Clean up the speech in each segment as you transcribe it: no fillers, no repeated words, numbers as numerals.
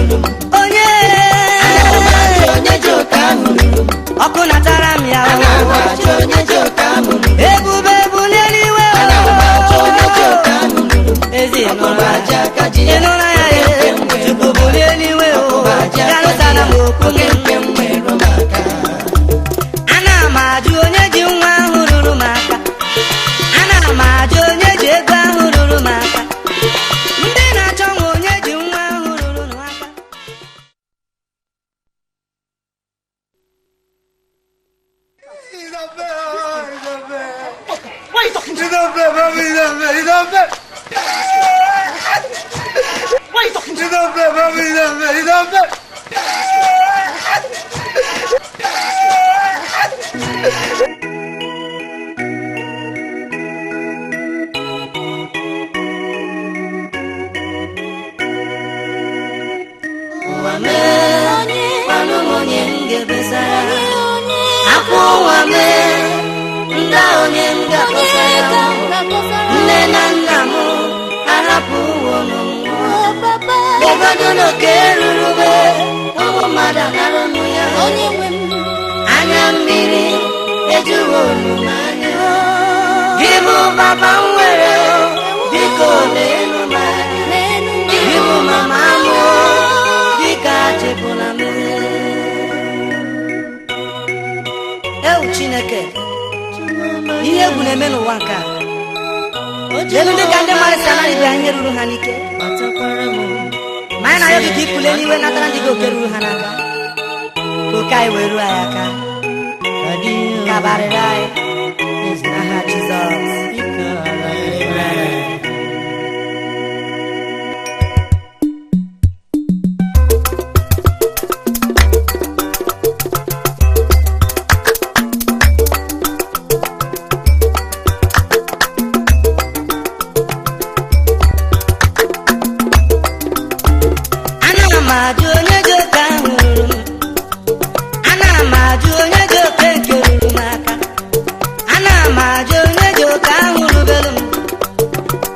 ruru m. Onye? Ana m ajụ onye ji oke ahụ ruru m. Ọkụ natara m ya. Ana m ajụ onye ji oke ahụ ruru m. Ebube bulie eluigwe. Ana m ajụ onye ji oke ahụ ruru m. Ezi Ọkụ ịnụla gbaji aka ji ya. ya, ịnụla ya. Oke nke m were Chukwu bulie eluigwe o. Ọkụ gbaji Bịa aka lụsara ji m ya. okwu. Oke nke m were m aka. Ana m ajụ onye ji nwa ahụ ruru m aka. Ana m ajụ onye ji ego ahụ ruru m aka. Ndị na-achọ nwa, onye ji nwa ahụ ruru m aka. Why are you talking to me? Why are you talking to me? Ụwa mee, gwanụ m onye m ga-ebesara akwa. Ụwa mee, ndị a, onye m ga-akọsara. Nne na nna m arapụ ụwa m, legodo n'oke ruru m. Ụmụ mmadụ anara m ya. Anya mmiri ejuwo olu m anya. Gị bụ papa m nwere, biko leenụ m anya. Gị bụ mama m, biko achịpụla m. Ewu Chineke, ihe egwu na-eme n'ụwa nke a. Elu ndị ka ndị mmadụ si anaghị ibe ha ihe ruru ha n'ike. Ma anyị na-ayọ gị ka ikule n'iwe natara ndị gị oke ruru ha n'aka, ka oke anyị wee ruo anyị aka, kabarịrị anyị n'aha Jizọs. Amen. Ana m ajụ onye ji oke ahụ ruru m. Ana m ajụ onye ji oke nke ruru m aka. Ana m ajụ onye ji oke ahụ rubelu m.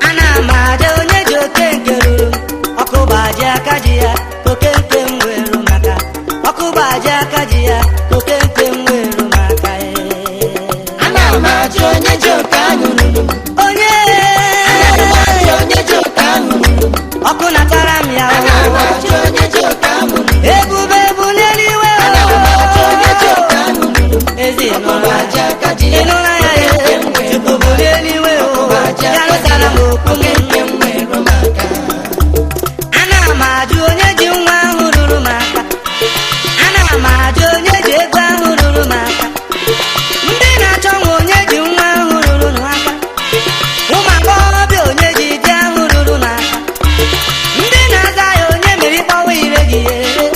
Ana m ajụ onye ji oke nke ruru m. Ọkụ gbaji aka ji ya, oke nke m weru maka. Ọkụ gbaji aka ji ya, oke nke m weru maka. Ana m ajụ onye ji oke ahụ ruru m. Onye? Ana m ajụ onye ji oke ahụ ruru m. Ọkụ natara m ya. Ana m ajụ onye ji oke ahụ ruru m. Ebube bulie eluigwe. Ana m ajụ onye ji oke ahụ ruru m. Ezi Ọkụ ịnụla gbaji aka ji ya. ịnụla ya. Oke nke m were Chukwu bulie eluigwe o. Ọkụ gbaji Bịa aka ji lụsara ya. m okwu. Oke nke m were m aka. Ana m ajụ onye ji nwa ahụ ruru m aka. Ana m ajụ onye ji ego ahụ ruru m aka. Ndị na-achọ nwa, onye ji nwa ahụ ruru m aka. Ụmụ agbọghọbịa, onye ji di ahụ ruru m aka. Ndị na-aza ya, onye mere ịkpọwa ire gị ya ere.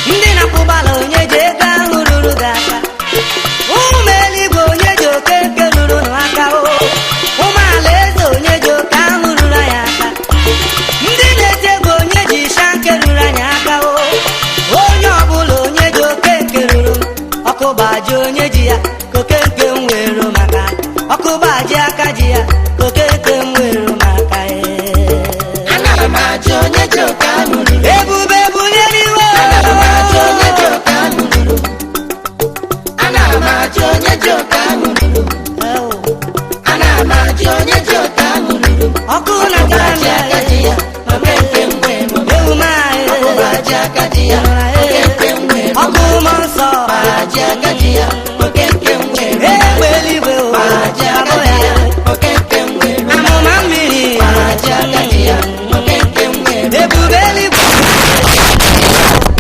Ndị na-akwụ ụgbọala, onye ji ego ahụ ruru gị aka. Ụmụ eluigwe, onye ji oke nke ruru m aka o. Ụmụ alaeze, onye ji oke ahụ ruru anyị aka. Ndị na-eti egwu, onye ji ịsha nke ruru anyị aka o. Onye ọbụla, onye ji oke nke ruru m. Ọkụ gbaji onye ji ya, ka oke nke m were maka. Ọkụ gbaji aka ji ya, ka oke nke m were maka. Ana m ajụ onye ji oke ahụ ruru m. Ebube bulie eluigwe. Ana m ajụ onye ji oke ahụ ruru m. Ana m ajụ onye ji oke ahụ ruru m. Ana m ajụ onye ji oke ahụ ruru m. Ọkụ Ọkụ natara m gbaji ya. aka ji ya. Oke nke m were m. Ewu m. Ọkụ gbaji aka ji ya. Oke nke m were m. Ọkụ mmụọ nsọ. Gbaji aka ji ya. Oke nke m were m. Egbe eluigwe o. Gbaji aka ji ya. Oke nke m were m. Amụma mmiri. Gbaji aka ji ya. Oke nke m were m. Ebube eluigwe.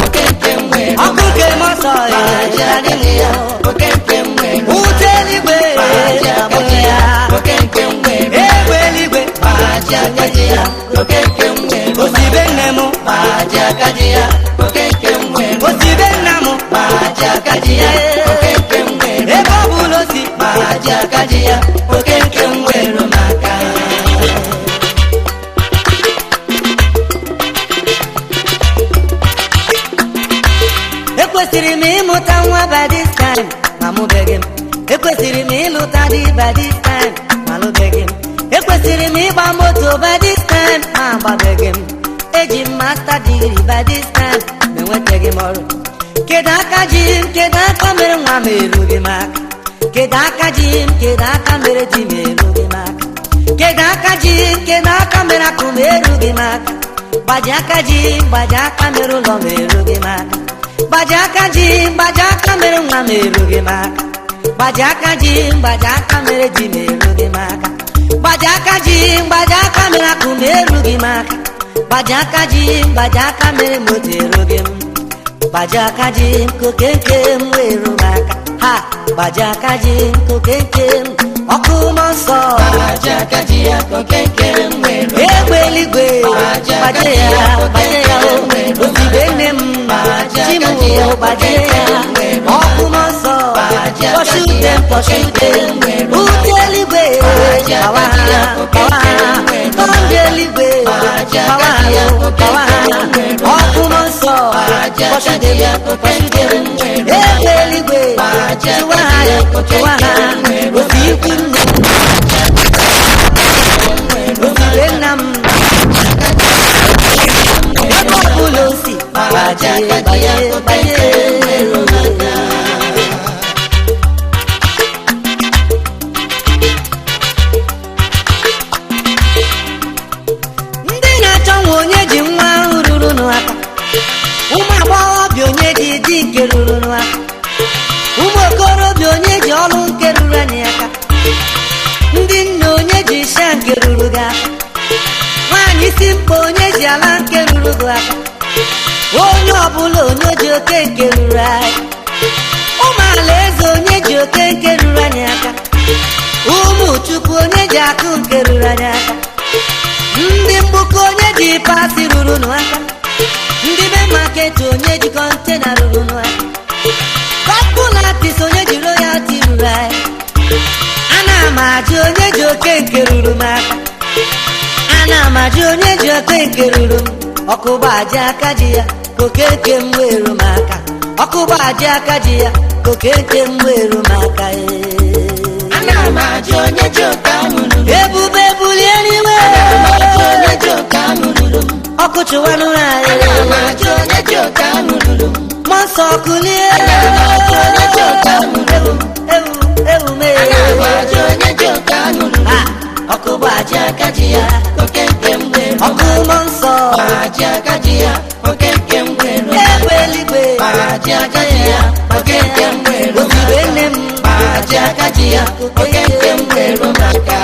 Oke nke m were m. Ọkụ nke mmụọ nsọ. Gbaji aka ji ya. Oke nke m were m. Ute eluigwe. Gbaji aka ji ya. Oke nke m were m. Egbe eluigwe. Gbaji aka ji ya. Oke nke m were m. Osibe nne m. Gbaji aka ji ya. Oke nke m were m. Osibe nna m. Gbaji aka ji ya. Oke nke m were m. Ebe ọ bụla o si. Gbaji aka ji ya. Oke nke m were m aka. Ekwesịrị m ịmụta nwa by this time, ma mụbeghị m. Ekwesịrị m ịlụta di by this time, ma lụbeghị m. Ekwesịrị m ịgba moto by this time, ma agbabeghị m. Eji m master degree. salary by this time ma enwetaghị m ọrụ. Kedu aka ji m? Kedu aka mere nwa m erughị m aka? Kedu aka ji m? Kedu aka mere di m erughị m aka? Kedu aka ji m? Kedu aka mere akụ m erughị m aka? Gbaji aka ji m, gbaji aka mere ụlọ m erughị m aka. Gbaji aka ji m, gbaji aka mere nwa m erughị m aka. Gbaji aka ji m, gbaji aka mere di m erughị m aka. Gbaji aka ji m, gbaji aka mere akụ m erughị m aka. Gbaji aka ji m, gbaji aka mere moto erughị m. Gbaji aka ji m, koke nke m weru m aka. Ha, gbaji aka ji m, koke nke m, ọkụ mmụọ nsọ. Gbaji aka ji ya koke nke m weru. Egbe eluigwe, gbaje ya, gbaje ya o. Ozugbo nne m, chi m o, gbaje ya. Ọkụ mmụọ nsọ, pursue them, pursue them. Ute eluigwe, gbawa ha, gbawa ha. Tọndụ eluigwe, gbawa ha o, gbawa ha. Ọkụ mmụọ nsọ, pursue them, pursue them. Egbe eluigwe, chụwa ha, chụwa ha. Osi ikwu nne, ozugbo nna m. Ebe ọbụla o si, gbaje, gbaje, gbaje. Ndị na-achọ nwa onye ji nwa ahụ ruru n'aka. Ụmụ agbọghọbịa onye ji di nke ruru n'aka. Ụmụ okorobịa onye ji ọrụ nke ruru anyị aka. Ndị nne onye ji isha nke ruru gị aka. Nwaanyị isi mkpa onye ji ala nke ruru gị aka. Onye ọbụla onye ji oke nke ruru anyị. Ụmụ alaeze onye ji oke nke ruru anyị aka. Ụmụ Chukwu onye ji akụ nke ruru anyị aka. Ndị mgbukọ onye ji pasị ruru nụ aka. Ndị be market onye ji container ruru nụ aka. Kọpụlatis onye ji royalty ruru anyị. Ana m ajụ onye ji oke nke ruru m aka. Ana m ajụ onye ji oke nke ruru m. Ọkụ gbaji aka ji ya, koke nke m weru m aka. Ọkụ gbaji aka ji ya, koke nke m weru m aka. Ee. Ana m ajụ onye ji oke ahụ ruru m. Ebube bulie n'ime. Ana m ajụ onye ji oke ahụ ruru m. Ọkụ chụwanụ anyị. Ana m ajụ onye ji oke ahụ ruru m. Mmụọ nsọ kulie. Ana m ajụ onye ji oke ahụ ruru m. Ewu, ewu mee. Ana m ajụ onye ji oke ahụ ruru m. Ha, ọkụ gbaji Gbaji aka ji ya koke nke m weru. Ọkụ mmụọ nsọ. Gbaji aka ji ya koke nke m weru. Egbe eluigwe. Gbaji aka ji ya koke nke m weru. Ozugbo nne m. Gbaji aka ji ya koke nke m weru maka.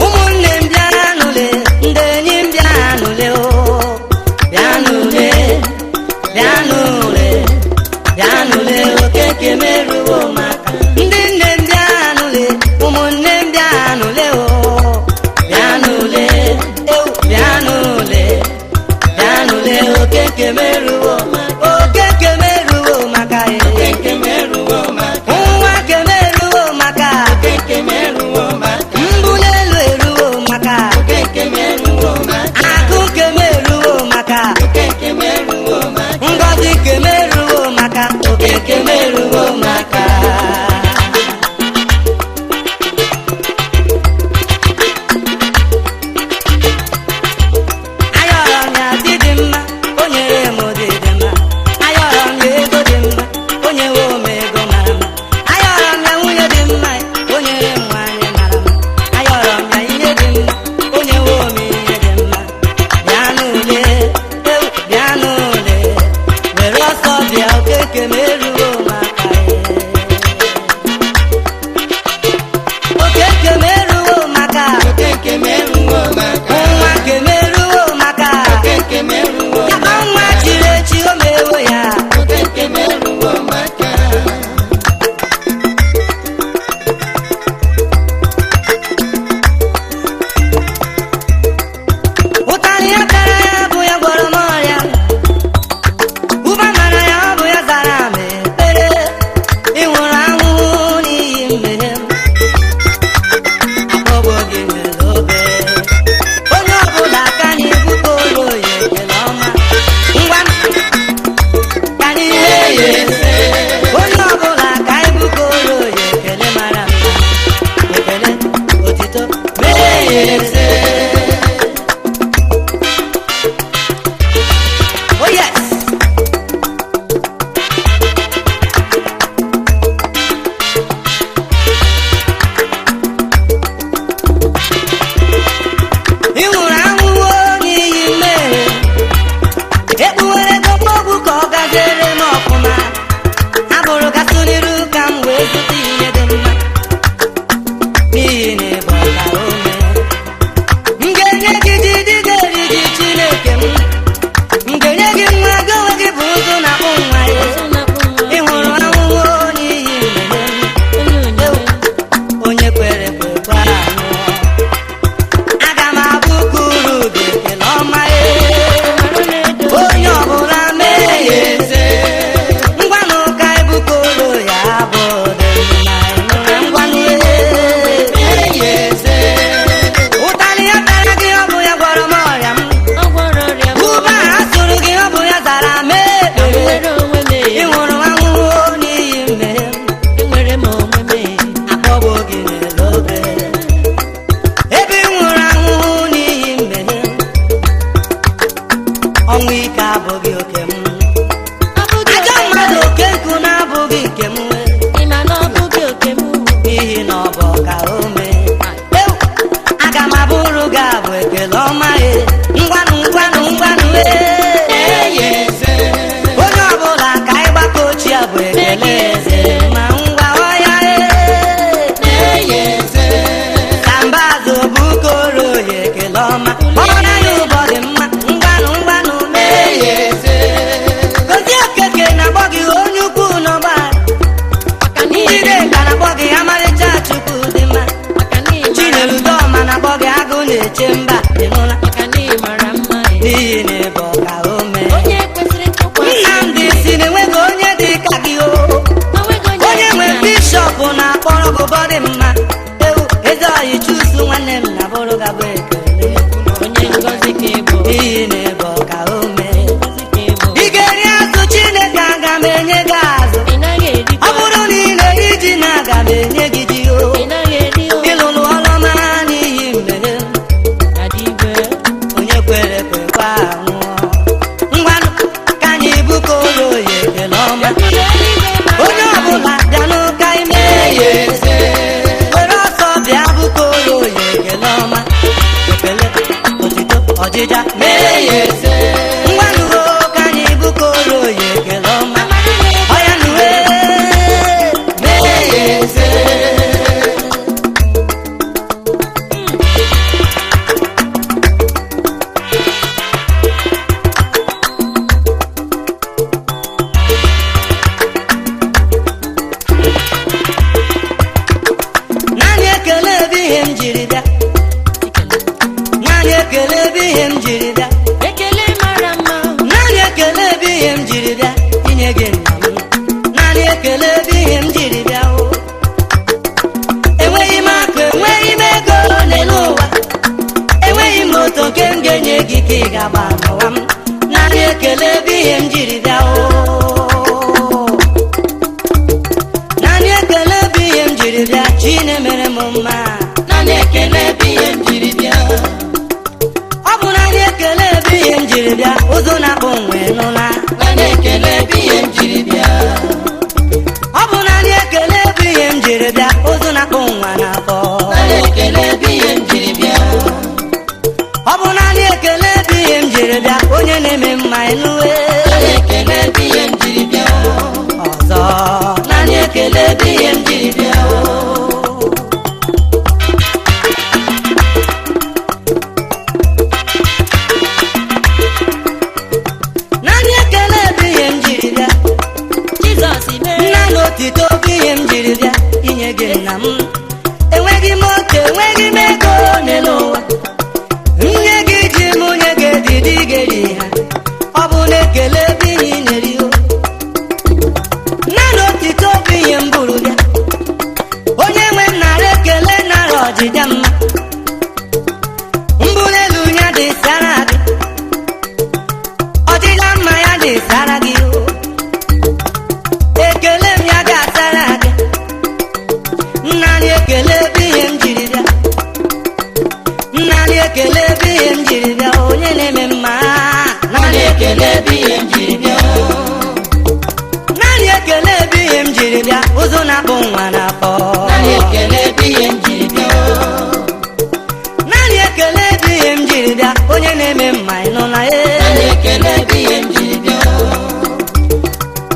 Ụmụnne m bịanụle, ndị enyi m bịanụle o. Bịanụle, bịanụle, bịanụle, okeke meruo maka. Ndị nne m bịanụle, ụmụnne m bịanụle o. Bịanụle, ewu, bịanụle, bịanụle, wee zụta ihe dị mma n'ihi na ị bụ ọka ome. M ga-enye gị ji dị ga-eri gị Chineke m. M ga-enye gị nwa gị onwe gị bụ ụzụ na-akpụ nwa ya. Ị hụrụ ahụhụ n'ihi mmehie m. Onye kwere kwekwa anwụọ. Aga m abụ kuru gị ekele ọma ee. Onye ọbụla mee ya eze. Ngwanụ ka ebukoro ya bụ dị mma. Ngwanụ ee. Ụtalị ya tara gị ọ bụ ya gwọrọ m ọrịa m. Ube a sụrụ gị ọ bụ ya zara m ekpere. Ị hụrụ ahụhụ n'ihi mmehie m. Akpọgbuo gị n'elu obe. Ebe ị nwụrụ ahụhụ n'ihi mmehie m. Ọnwụ ike abụghị oke m. Ajọ mmadụ oke nkụ na-abụghị nke m n'ihi na ọ bụ ọka ome. Ewu, aga m abụrụ gị abụ ekele ọma e. Ngwanụ ngwanụ ngwanụ e. Onye ọbụla ka anyị gbakọ ochie abụ ekele eze ma ngwa ọya e. Sambazụ bụ koro ya ekele ọma. Ọra ya ụbọchị mma ngwanụ ngwanụ mee ya. Gozie Okeke na-akpọ gị onye ukwu n'ọgba. Njideka na-akpọ gị amarịcha Chukwu dị mma. Chineludoma na-akpọ gị agụ na-eche mba ịnụla n'ihi na ị bụ ọka ome. Nnamdị si na enweghị onye dị ka gị o. Onye nwe bishọp na-akpọrọ gị ụbọdị mma. Ewu eze ọyị chusu nwanne m na bụrụ gị abụ ekele. N'ihi na ị bụ ọka ome. Ị ga-eri azụ Chineke aga m enye gị azụ. Ọ bụrụ na ị na-eri ji na aga m enye gị ji o. Ịlụlụ ọlọma n'ihi mmehie m. Onye kwere kwekwa anwụọ. Ngwanụ ka anyị bukoro ya ekele ọma. Onye ọbụla bịa n'ụka ime ya eze. Were ọsọ bịa bukoro ya ekele ọma. Ekele, otito, ọjịja mee ya eze. Ngwanụ o, ka anyị bukoro ya ekele ọma. Ọya nụwe, mee ya eze. Naanị ekele ebe ihe m jiri bịa. Naanị ekele ebe ihe m jiri bịa. Ekele mara mma. Naanị ekele ebe ihe m jiri bịa inye gị nna m. Naanị ekele ebe ihe m jiri bịa o. Enweghị m akụ, enweghị m ego n'elu ụwa. Enweghị m moto nke m ga-enye gị ka ị ga-agba n'ụwa m. Naanị ekele ebe ihe m jiri bịa o. Naanị ekele ebe ihe m jiri bịa Chinemere m mma. Naanị ekele bụ ihe m jiri bịa. Ọ bụ naanị ekele ebe ihe m jiri bịa ụzụ na-akpụ nwe nụla. Naanị ekele bụ ihe m jiri bịa. Ọ bụ naanị ekele bụ ihe m jiri bịa ụzụ na-akpụ nwa n'afọ. Naanị ekele bụ ihe m jiri bịa. Ọ bụ naanị ekele bụ ihe m jiri bịa onye na-eme mma enue. Naanị ekele bụ ihe m jiri bịa. Ọzọ Naanị ekele bụ ihe m jiri bịa. naanị ekele bụ ihe m jiri bịa. Jizọs mee. Nna na otito bụ ihe m jiri bịa inye gị nna m. Enweghị m oke, enweghị m ego n'elu ụwa. Nye gị ji m nye gị edidi ga-eri ha. Ọ bụ na ekele bụ ihe ị na-eri o. Nna na otito bụ ihe m buru bịa. Onye nwe m nara ekele nara ọjịja mma. Mbuli elu ya dị sara gị. Ọjịja mma ya dị sara gị o. Ekele m ya ga-asara gị. Naanị ekele bụ ihe m jiri bịa. Naanị ekele bụ ihe m jiri bịa onye na-eme mma. Naanị ekele bụ ihe m jiri bịa. Naanị ekele bụ ihe m jiri bịa ụzụ na-akpụ nwa n'afọ. Naanị ekele bụ ihe m jiri bịa. Naanị ekele bụ ihe m jiri bịa onye na-eme mma ịnụ na Naanị ee. ekele bụ ihe m jiri bịa.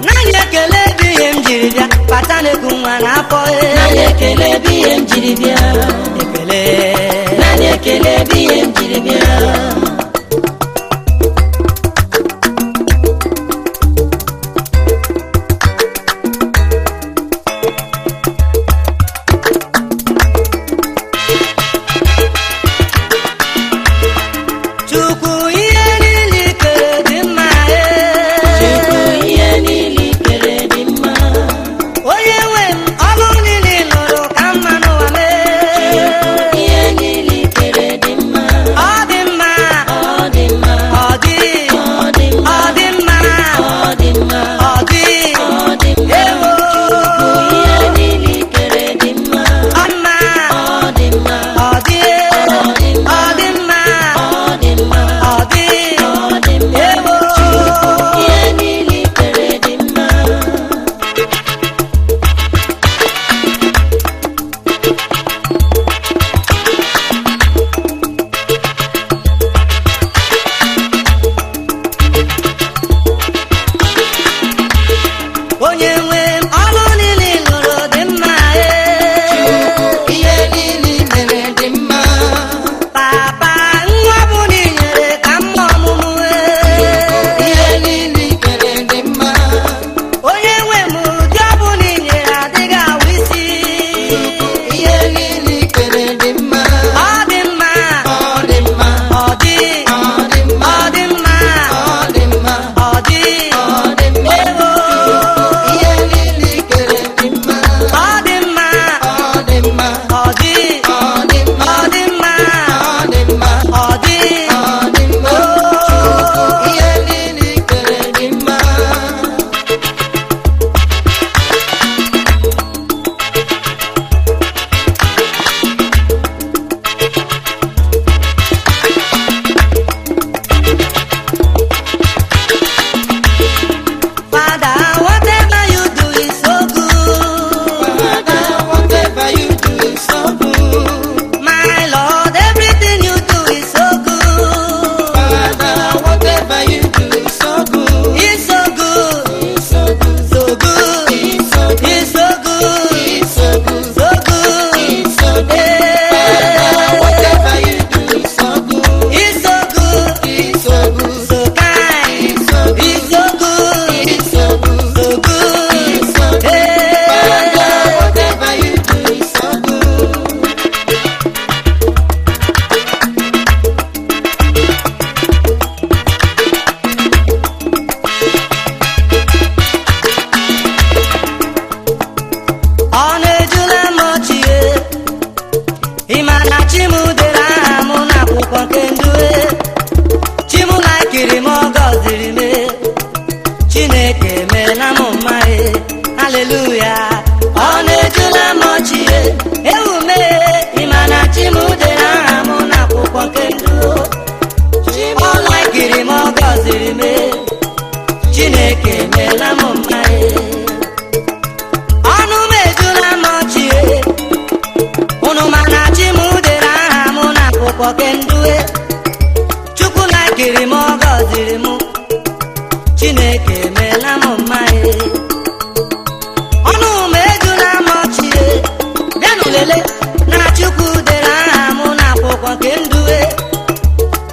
Naanị ekele bụ ihe m jiri bịa. Akata na-eku nwa n'afọ e. Naanị ekele bụ ihe m jiri bịa. Ekele. Naanị ekele bụ ihe m jiri bịa. Chukwu ihe niile i kere dị mma e. Chukwu ihe niile i kere dị mma. Onye nwe m ọlụ niile ị lụrụ ka mma n'ụwa mee. Ihe niile i kere dị mma. Ọ dị mma. Ọ dị mma. Ọ dị. Ọ dị mma. Ọ dị mma. Ọ dị mma. Ọ dị. Ọ dị mma. Ewo. Chukwu ihe niile i kere dị mma. Ọ mma. Ọ dị mma. Ọ dị. Ọ dị mma. Ọ dị mma. Ọ dị mma. Ọ dị. Ọ dị mma. Ewo. Chukwu ihe niile i kere dị mma. Onye nwe m ọlụ niile ị lụrụ dị mma e. Ihe niile i mere dị mma. Papa nwa bụ na ị nyere ka mma ọmụmụ e. Ihe niile i kere dị mma. Onye nwe m ụdị ọ bụ na ị nyere adịghị awụ isi. Ihe niile i kere dị mma. Ọ dị mma. Ọ dị mma. Ọ dị. Ọ dị mma. Ọ dị mma. Ọ dị mma. Ọ dị. Ọ dị mma. Ewo. Ihe niile i kere dị mma. Ọ dị mma. Ọ dị mma. Ọ dị. Ọ dị mma. Ọ dị mma. Ọ dị mma. Ọ dị. Ọ dị mma. Ihe niile i kere dị mma. Father, whatever you do is so good. Father, whatever you do is so good. My Lord, everything you do is so good. Father, whatever you do is so good. It's so good. It's so good. So good. It's so good. It's so good. It's so good. So good. It's so good. Yeah. Father, whatever you do is so good. It's so good. It's so good. So kind. It's so good. It's so good. It's so good. So good. It's so good. Yeah. Father, whatever you do is so good. Ọ na-ejula m ọchị e. Ị ma na chi m dere aha m n'akwụkwọ nke ndụ e. Chi m laikiri m ọ gọziri m e. Chineke emeela m mma e. Haleluya. Ọ na-ejula m ọchị e. Ewu m e. Ị ma na chi m dere aha m n'akwụkwọ nke ndụ. Ọ laikiri m ọ gọziri m e. Chineke emeela m mma e. Ọnụ m ejula m ọchị e. Unu ma na chi m dere aha m n'akwụkwọ kendue. Chukwu laikiri m ọ gọziri m. Chineke emeela m mma e. Ọnụ m ejula m ọchị e. Bịanụ lele na Chukwu dere aha m n'akwụkwọ kendue.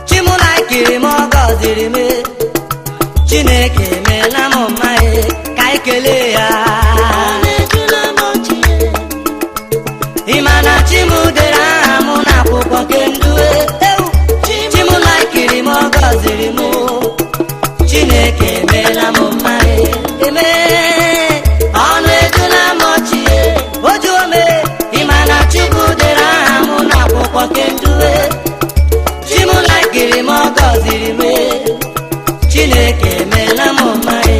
Chi m laikiri m ọ gọziri m e. Chineke emeela m mma e. Ka anyị kelee ya. Ejula m ọchị e. Ị ma na chi m dere aha m n'akwụkwọ nke ndụ e. Ewu! Chi m laikiri m ọ gọziri m o. Chineke emeela m mma e. Eme ọnụ ejula m ọchị e. O juo m e. Ị ma na Chukwu dere aha m n'akwụkwọ nke ndụ e. Chi m laikiri m ọ gọziri m e. Chineke emeela m mma e.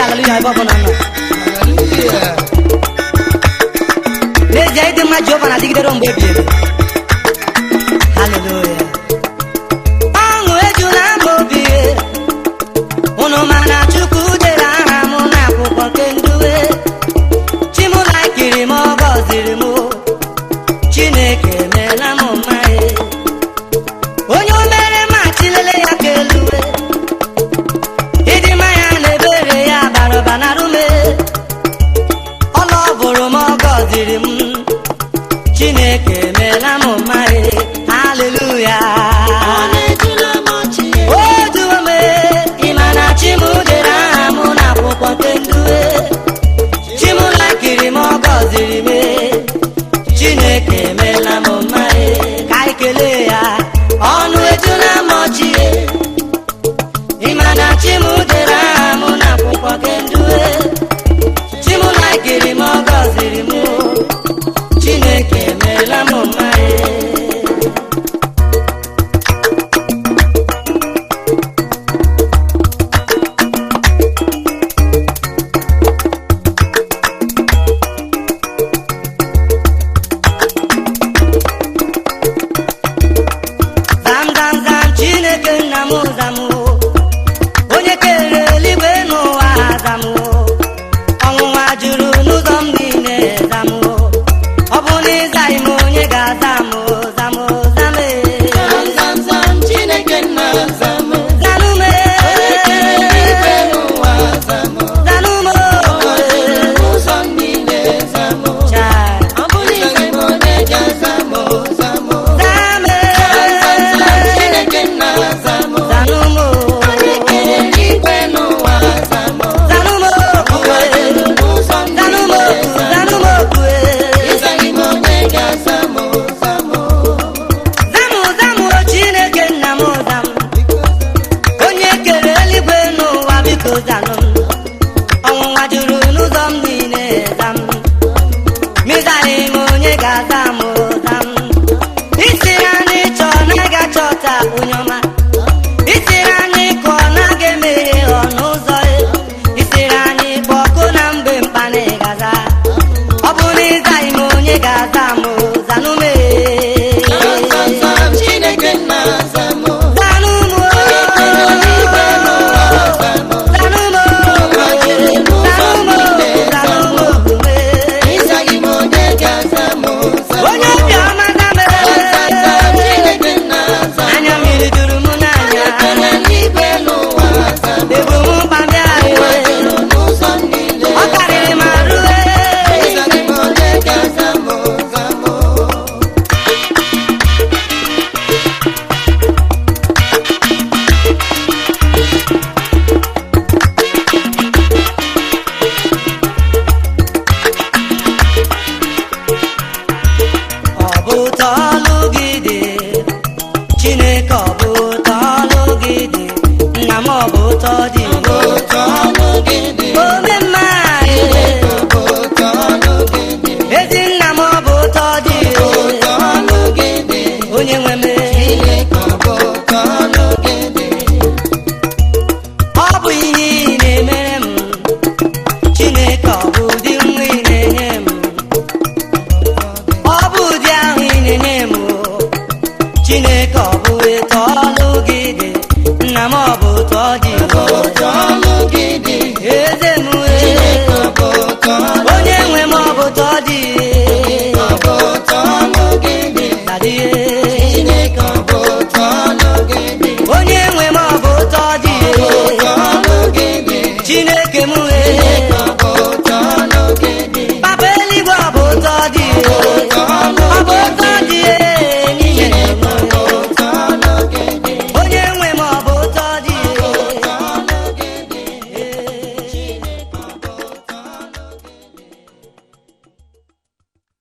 Haleluya ebe ọ bụla nọ. N'ezie, ịdị mma Jehova na-adịgidere mgbe ebi ebi. Haleluya! Ọṅụ ejula m obi. Unu ma na Chukwu dere aha m n'akwụkwọ nke ndue. Chi m laikiri m, ọ gọziri m. Chineke emeela m mma e. Onye o mere ma chilele ya ka elue. Ịdị mma ya na ebere ya bara ụba na rume. Ọla ọ bụrụ m, ọ gọziri m. Chineke emeela m mma e. Haleluya! O duo m e, ị ma na chi m dere aha m n'akwụkwọ nke ndue. Chi m lakiri m, ọ gọziri m e. Chineke emeela m mma e. Ka anyị kelee ya. Ọnụ ejula m ọchị e. Ị ma na chi m dere aha m n'akwụkwọ nke ndue. Chi m lakiri m, ọ gọziri m. Chineke emeela m mma e. Zam zam zam, Chineke nna m, zam o. Onye kere eluigwe n'ụwa, zam o. Ọnwụnwa juru n'ụzọ m niile, zam o. Ọ bụ na ịzaghị m, onye ga-aza m o? Zam o, zam e. Zam zam zam, Chineke nna, zam o. Zanụ m e. Onye kere eluigwe n'ụwa, zam o. Zanụ m o. Ọnwụnwa juru n'ụzọ m niile, zam o. Chai. Ọ bụ na ịzaghị m, onye ga-aza m o? Zam o. Zam e. Zam zam zam, Chineke nna, zam o. Zanụ m o. Onye kere eluigwe n'ụwa, zam o. Zanụ m o. Ọnwụnwa juru n'ụzọ m Zanụ m niile, o. zam Zanụ o. m o. Ịzaghị m, onye ga-aza m o? Zam o. Zamụ, zamụ o, Chineke nna m, zamụ. Onye kere eluigwe n'ụwa, biko zanụ m. Ọnwụnwa juru n'ụzọ m niile, zam. Mịzaghị m, onye ga-aza m o? Zam. Isi ha n'ịchọ na ị ga-achọta, onye ọma.